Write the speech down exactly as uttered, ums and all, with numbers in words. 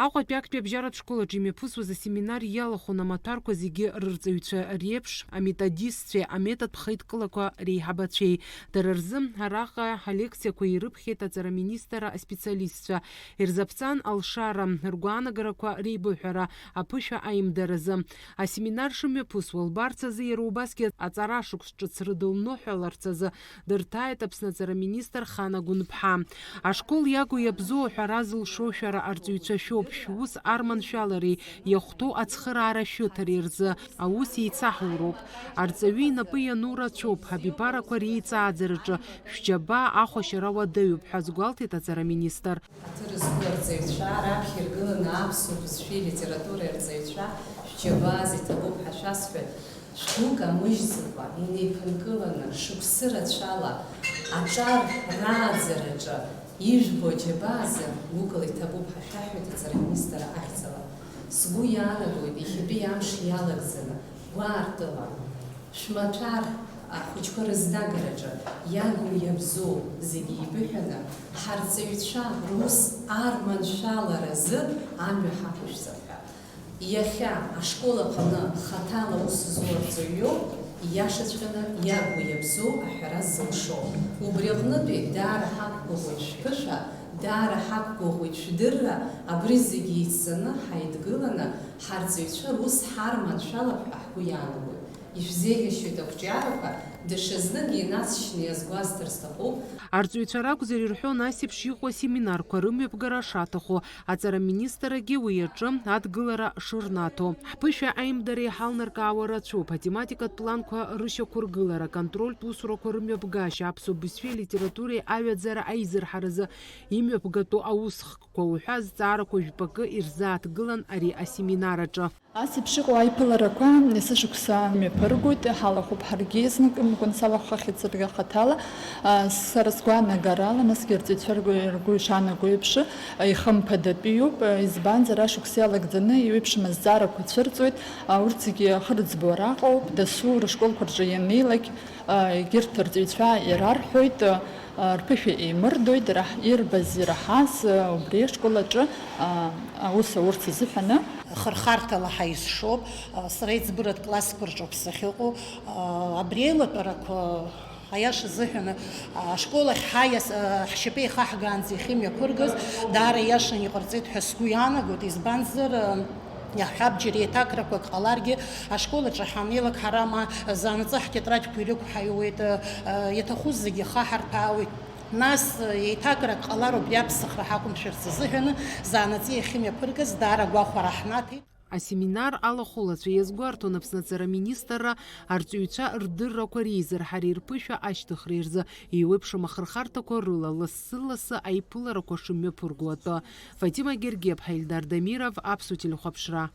Аҟәатәи актәи абжьаратә школ аҿы имҩаԥысуаз асеминар иалахәын амаҭәарқәа зегьы рырҵаҩцәа реиԥш, аметодистцәеи аметодтә хеидкылақәа реиҳабацәеи. Дара рзы араҟа алекциақәа ирыԥхьеит аҵара министрра аспециалистцәа. Ирзаԥҵан алшара, ргәаанагарақәа реибыҳәара, аԥышәа аимдаразы. Асеминар шымҩаԥысуа лбарц азы иара убасгьы аҵара шықәс ҿыц рыдылныҳәаларц азы дырҭааит Аԥсны аҵара министр Хана Гәынԥҳа. Ашкол иагу иабзоу аҳәара зылшо шәара арҵаҩцәа шәоуп, шәус арманшәалареи иахәҭоу ацхыраара шәыҭареи рзы аус еицаҳуроуп. Арҵаҩы инапы иану рацәоуп, абиԥарақәа реиҵааӡараҿы шәџьабаа ахәашьара уадаҩуп ҳәа азгәалҭеит аҵара министр. Ҳаҭыр зқәу арҵаҩцәа, раԥхьа иргыланы аԥсуа бызшәеи литературеи арҵаҩцәа, шәџьабаа зегь ҭабуп ҳәа шәасҳәоит. Шәгәы камыжьӡакәа, инеиԥынкыланы, шықәсы рацәала аҿар рааӡараҿы ижәбо аџьабаазы гәыкала иҭабуп ҳәа шәаҳҳәоит аҵара министр ахьӡала. Сгәы иаанагоит, иахьатәи амш иалагӡаны, гәаартыла, шәмаҭәар ахәыҷқәа рызнагараҿы иагу иабзоу зегьы еибыҳәаны, ҳарҵаҩцәа рус арманшәаларазы амҩа ҳақәышәҵап ҳәа. Иахьа ашкол аҟны хаҭала аус зуа арҵаҩ иоуп, ииашаҵәҟьаны иагу иабзоу аҳәара зылшо. Убри аҟнытәи даара ҳақәгәыӷуеит шәԥышәа, даара ҳақәгәыӷуеит шәдырра, абри зегьы еицҵаны ҳаидгыланы ҳарҵаҩцәа рус ҳарманшәалап ҳәа ҳгәы иаанагоит. Ишәзеиӷьасшьоит ақәҿиарақәа, даҽазнык инаҵшьны иазгәасҭар сҭахуп. Арҵаҩцәа ракәзар ирҳәон ас еиԥш иҟоу асеминарқәа рымҩаԥгара шаҭаху, аҵара министрагьы уи аҿы адгылара шырнаҭо. Ҳԥышәа аимдареи ҳалнаркаауа рацәоуп, атематикатә планқәа рышьақәыргылара, аконтрольтә усурақәа рымҩаԥгашьа, аԥсуа бызшәеи алитературеи аҩаӡара аизырҳаразы имҩаԥгатәу аусхкқәа уҳәа азҵаарақәа жәпакы ирзааҭгылан ари асеминар аҿы. Ас еиԥш иҟоу аиԥыларақәа есышықәса мҩаԥыргоит, ҳалахәуп ҳаргьы, знык мкәан салахәхахьеит саргьы хаҭала. Сара сгәаанагарала, насгьы арҵаҩцәа ргәы, ргәы ишаанаго еиԥш, ихымԥадатәиуп, избанзар, ашықәс иалагӡаны еиуеиԥшым азҵаарақәа цәырҵуеит, урҭ зегьы ахы рыӡбо араҟоуп, дасу рышколқәа рҿы ианнеилак, егьырҭ арҵаҩцәа ирарҳәоит, рԥышәа еимырдоит, раҳ-, ирбаз ираҳаз, убри ашкол аҿы, аус аурц азыҳәаны. Хырхарҭала ҳаизшоуп, сара иӡбыратә классқәа рҿоуп сахьыҟоу, абри аилатәарақәа, аиаша азыҳәан, ашкол ахь ҳаиас-, ҳшьапы еихаҳгаанӡа иахьымҩаԥыргаз даара иашан иҟарҵеит ҳәа сгәы иаанагоит, избанзар, иаҳҳәап, џьара еиҭакрақәак ҟаларгьы, ашкол аҿы ҳаннеилак ҳара ма заанаҵы ҳтетрадқәа ирықәҳаиуеит, иаҭаху зегьы ихаҳарҭәаауеит. Нас, еиҭакрак ҟалар убри аԥсахра ҳақәымшәарц азыҳәаны, заанаҵы иахьымҩаԥыргаз даара агәахәара ҳнаҭеит. Асеминар алахәылацәа иазгәарҭон Аԥсны аҵара министрра арҵаҩцәа рдыррақәа реизырҳареи рԥышәа ашьҭыхреи рзы еиуеиԥшым ахырхарҭақәа рыла лассы-лассы аиԥыларақәа шымҩаԥырго атәы. Фатима Гергеԥҳа, Ельдар Дамиров, Аԥсуа телехәаԥшра.